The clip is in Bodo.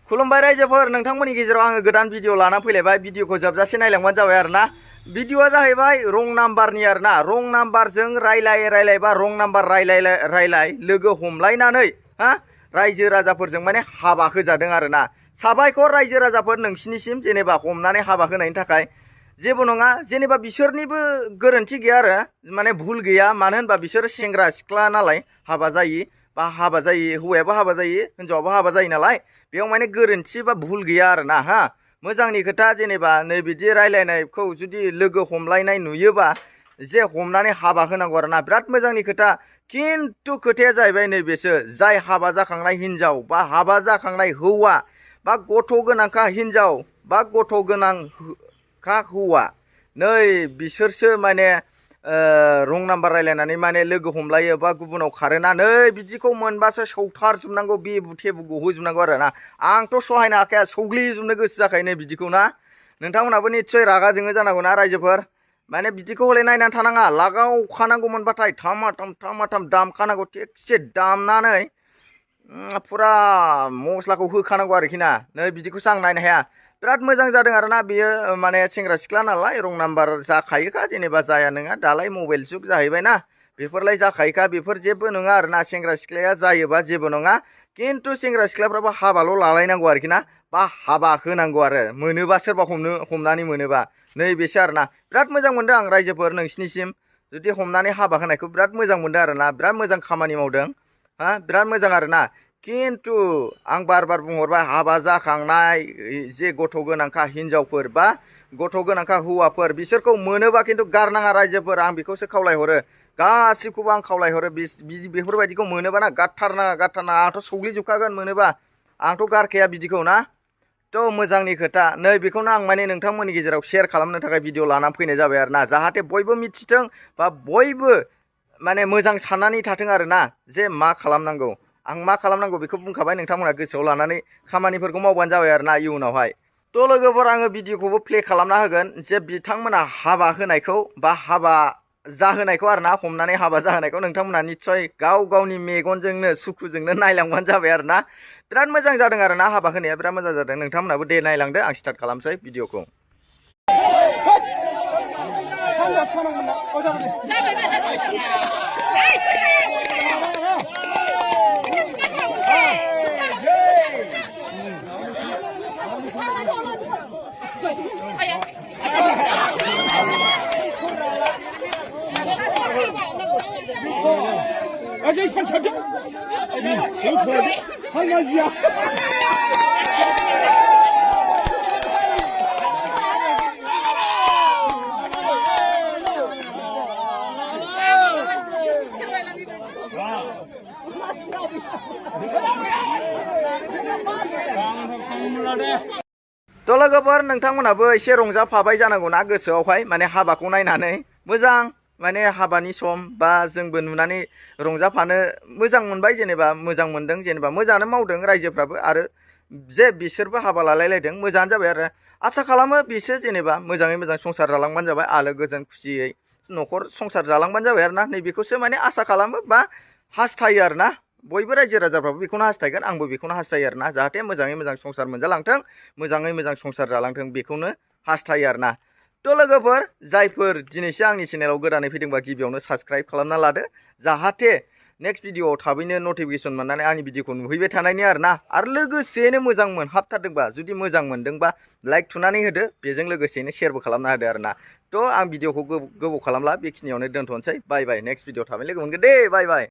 खुलुमबाय रायजोफोर नोंथांमोननि गेजेराव आङो गोदान भिडिअ लाना फैलायबाय भिडिअखौ जोबजासे नायलांबानो जाबाय आरोना भिडिअआ जाहैबाय रं नाम्बारनि आरोना रं नाम्बारजों रायलाय बा रं नाम्बार रायलाय लोगो हमलायनानै हा रायजो राजाफोरजों माने हाबा होजादों आरोना साबायखर रायजो राजाफोर नोंसिनिसिम जेनेबा हमनानै हाबा होनायनि थाखाय जेबो नङा जेनेबा बिसोरनिबो गोरोन्थि गैया आरो माने भुल गैया मानो होनबा बिसोर सेंग्रा सिख्ला नालाय हाबा जायि बा हाबा जायो हौवायाबो हाबा जायो हिन्जावाबो हाबा जायो नालाय बेयाव माने गोरोन्थि बा भुल गैया आरोना हा मोजांनि खोथा जेनेबा नै बिदि रायलायनायखौ जुदि लोगो हमलायनाय नुयोबा जे हमनानै हाबा होनांगौ आरोना बिराद मोजांनि खोथा खिन्थु खोथाया जाहैबाय नैबेसो जाय हाबा जाखांनाय हिन्जाव बा हाबा जाखांनाय हौवा बा गथ' गोनांखा हिन्जाव बा गथ' गोनांखा हौवा नै बिसोरसो माने रं नाम्बार रायलायनानै माने लोगो हमलायो बा गुबुनाव खारोना नै बिदिखौ मोनबासो सौथारजोबनांगौ बेबु थेबुखौ होजोबनांगौ आरोना आंथ' सहायनो हाखाया सौग्लिजोबनो गोसो जाखायो नै बिदिखौ ना नोंथांमोनाबो निस्सय रागा जोङो जानांगौ ना रायजोफोर माने बिदिखौ हले नायनानै थानाङा लागावखानांगौमोनबाथाय थामाथाम दामखानांगौ थिगसे दामनानै फुरा मस्लाखौ होखानांगौ आरोखि ना नै बिदिखौसो आं नायनो हाया बिराद मोजां जादों आरोना बेयो माने सेंग्रा सिख्ला नालाय रं नाम्बार जाखायोखा जेनेबा जाया नङा दालाय मबाइल जुग जाहैबाय ना बेफोरलाय जाखायोखा बेफोर जेबो नङा आरोना सेंग्रा सिख्लाया जायोबा जेबो नङा खिन्थु सेंग्रा सिख्लाफ्राबो हाबाल' लालायनांगौ आरोखि ना बा हाबा होनांगौ आरो मोनोबा सोरबा हमनानै मोनोबा नैबेसो आरोना बिराद मोजां मोनदों आं रायजोफोर नोंसिनिसिम जुदि हमनानै हाबा होनायखौ बिराद मोजां मोनदों आरोना बिराद मोजां खामानि मावदों हा बिराद मोजां आरोना खिन्थु आं बार बुंहरबाय हाबा जाखांनाय जे गथ' गोनांखा हिन्जावफोर बा गथ' गोनांखा हौवाफोर बिसोरखौ मोनोबा खिन्थु गारनाङा रायजोफोर आं बेखौसो खावलायहरो गासिबखौबो आं खावलायहरो बेफोरबायदिखौ मोनोबा ना गारथारनाङा आंथ' सौग्लिजोबखागोन मोनोबा आंथ' गारखाया बिदिखौ ना थ' मोजांनि खोथा नै बेखौनो आं माने नोंथांमोननि गेजेराव शेयार खालामनो थाखाय भिडिअ लानानै फैनाय जाबाय आरोना जाहाथे बयबो मिथिथों बा बयबो माने मोजां साननानै थाथों आरोना जे मा खालामनांगौ आं मा खालामनांगौ बेखौ बुंखाबाय नोंथांमोना गोसोआव लानानै खामानिफोरखौ मावबानो जाबाय आरोना इयुनावहाय थ' लोगोफोर आङो भिडिअखौबो प्ले खालामना होगोन जे बिथांमोना हाबा होनायखौ बा हाबा जाहोनायखौ आरोना हमनानै हाबा जाहोनायखौ नोंथांमोना निस्सय गावनि मेगनजोंनो सुखुजोंनो नायलांबानो जाबाय आरोना बिराद मोजां जादों आरोना हाबा होनाया बिराद मोजां जादों नोंथांमोनाबो दे नायलांदो आं स्टार्ट खालामसै भिडिअखौ थ' लोगोफोर नोंथांमोनाबो एसे रंजाफाबाय जानांगौना गोसोआवहाय माने हाबाखौ नायनानै मोजां माने हाबानि सम बा जोंबो नुनानै रंजाफानो मोजां मोनबाय जेनेबा मोजां मोनदों जेनेबा मोजाङानो मावदों रायजोफ्राबो आरो जे बिसोरबो हाबा लालायलायदों मोजाङानो जाबाय आरो आसा खालामो बिसोर जेनेबा मोजाङै मोजां संसार जालांबानो जाबाय आलो गोजोन खुसियै न'खर संसार जालांबानो जाबाय आरोना नैबेखौसो माने आसा खालामो बा हास्थायो आरोना बयबो रायजो राजाफ्राबो बेखौनो हास्थायगोन आंबो बेखौनो हास्थायो आरोना जाहाथे मोजाङै मोजां संसार मोनजालांथों मोजाङै मोजां संसार जालांथों बेखौनो हास्थायो आरोना थ' लोगोफोर जायफोर दिनैसो आंनि चेनेलाव गोदानै फैदोंबा गिबियावनो साबस्क्राइब खालामना लादो जाहाथे नेक्स्ट भिडिअआव थाबैनो नटिफिकेसन मोननानै आंनि भिडिअखौ नुहैबाय थानायनि आरोना आरो लोगोसेनो मोजां मोनहाबथारदोंबा जुदि मोजां मोनदोंबा लाइक थुनानै होदो बेजों लोगोसेनो शेयारबो खालामना होदो आरोना थ' आं भिडिअखौ गोबाव खालामला बेखिनियावनो दोनथ'नोसै बाय नेक्स्ट भिडिअ थाबैनो लोगो मोनगोन दे बाय